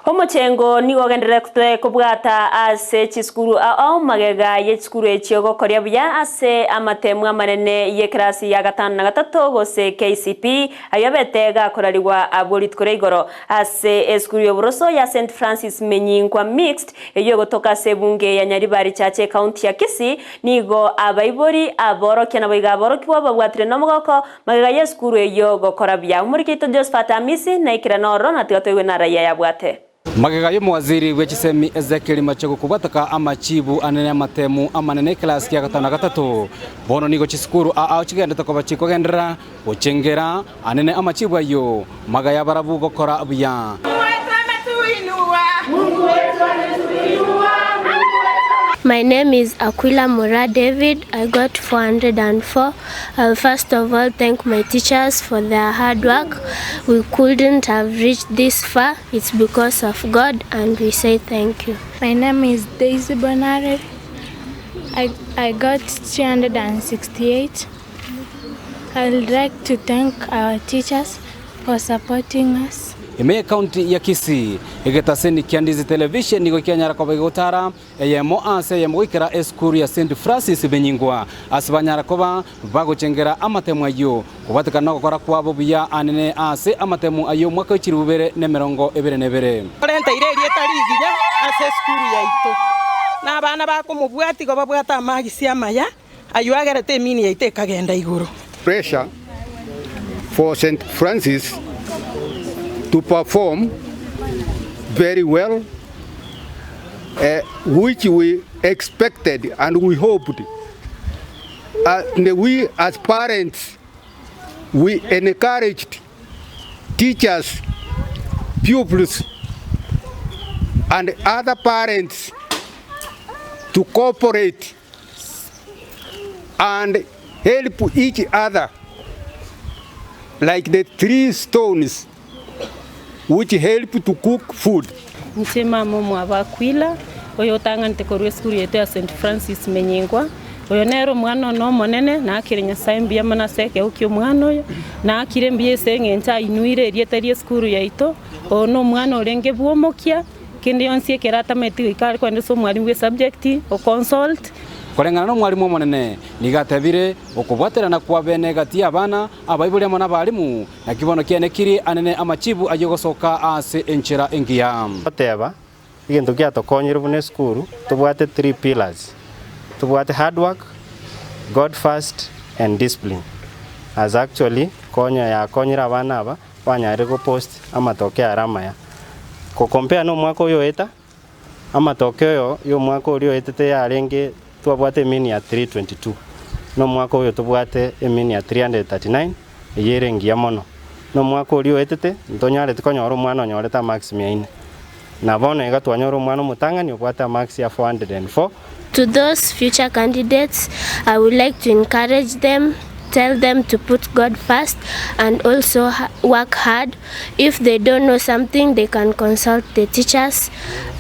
Omochengo nigo ogendererete kobwata ase chisukuru ao magega ye chisukuru echio gokoria buya ase amatemu amanene y'ekerasi ya gatano na gatato gose KCPE ayio abete gakorarigwa abwo rituko ria igoro ase esukuru y'oboroso ya St Francis Menyinkwa Mixed eyio egotoka ase ebunge ya Nyaribari Chache ekaunti ya Kisii nigo abaibori aborokia naboigo aborokigwa babwatire nomogoko Magega y'esukuru eyio gokora buya, omoriki oito Josephat Amisi naikire nororo na tiga toigwe naraiya yabwate. Magega y'omowaziri bwe chisemi Ezekiel Machogu kobwateka amachibu anene amatemu amanene ekelasi kia gatano na gatato, bono nigo chisukuru ao chigenderete koba chikogenderera gochengera anene amachibu ayio maga y'abarabwo gokora buya. My name is Aquila Mura David, I got 404. I will first of all thank my teachers for their hard work. We couldn't have reached this far, it's because of God and we say thank you. My name is Daisy Bonare, I, I got 368. I would like to thank our teachers for supporting us. Ime y'Ekaunti ya Kisii, egetaseni kia Ndizi Television nigo kianyara koba gegotara eyemo ase eyemo goikera esukuru ya St Francis Benyingwa ase banyara koba bagochengera amatemu ayio kobwatekana nogokora kwabo buya anene ase amatemu ayio omwaka w'echilifu bibere na emerongo ebere na ebere. Orentaire erieta rigiya ase esukuru yaito, na abana bakomobwatia igo babwate amagisi amaya. Ayio agerete emini yaito ekagenda igoro. Pressure for St Francis to perform very well which we expected and we hoped and we as parents we encouraged teachers, pupils and other parents to cooperate and help each other like the three stones which help to cook food. Inche mama omwabo Aquila, oyo otang'anete korwa esukuru yaito ya St. Francis Menyingwa, oyo nere omwana one omonene, naakire Nyasae mbuya mono ase ekeegwa kia omwana oyo, naakire mbuya ase eng'encho ainuire erieta ri'esukuru yaito, oyo na omwana orenge bw'omokia, Kende yonsi ekero atameti goika are kogenda ase omwalimu bw'esubject, o consult. Koreng'ana nomwalimu omonene, nigo atebire, Okobwaterana kwa bene gati y'abana, abaibori amo nabalimu, naki bono kianekirie anene amachibu ayio gosoka ase enchera engiya. Goteba, egento giatokonyire buna esukuru, tobwate three pillars, tobwate hard work, God first and discipline as actually konya yakonyire abana aba banyarire go post amatoke are amaya. Go compare na omwaka oyo oeta, amatoke oyo ya omwaka oria oetete yarenge twabwate emean ya 322, na omwaka oyo tobwate emean ya 339 eyio ere engiya mono. Na omwaka oria oetete ntonyareti konyora omwana onyorete amarks mia ine, na bono iga twanyora omwana omotang'ani obwate amarks ya 404. To those future candidates, I would like to encourage them, tell them to put God first and also work hard. If they don't know something, they can consult the teachers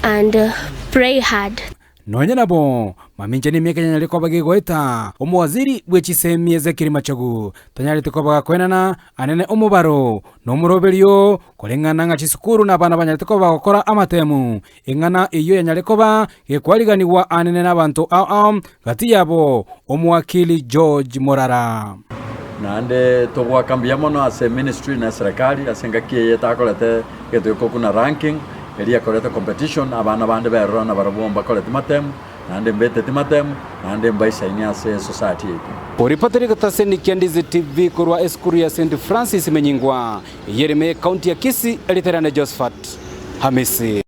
and pray hard. Nonya nabo, mamincha nemiaka yanyare koba gegoeta, omowaziri bwe chisemi Ezekiel Machogu tanyarete koba gakoenana anene omobaro na omoroberio koreng'ana ng'a chisukuru na abana banyarete koba bagokora amatemu Eng'ana eyio yanyare koba gekwariganigwa anene nabanto ao ao, gati yabo omowakili George Morara. Naende togoaka mbuya mono ase eministry na eserekari ase engaki eye etakorete egento gekokuna ranking, eria ekorete competition, abana bande berora nabarabwo mbakoreti matemu, naende mbeteti matemu, naende mbaisaini ase esociety yaito. Oripoteri gotaseni kia Ndizi TV korwa esukuru ya St Francis Menyingwa, eyio ere ime y'ecounty ya Kisii, erieta riane Josephat Hamisi.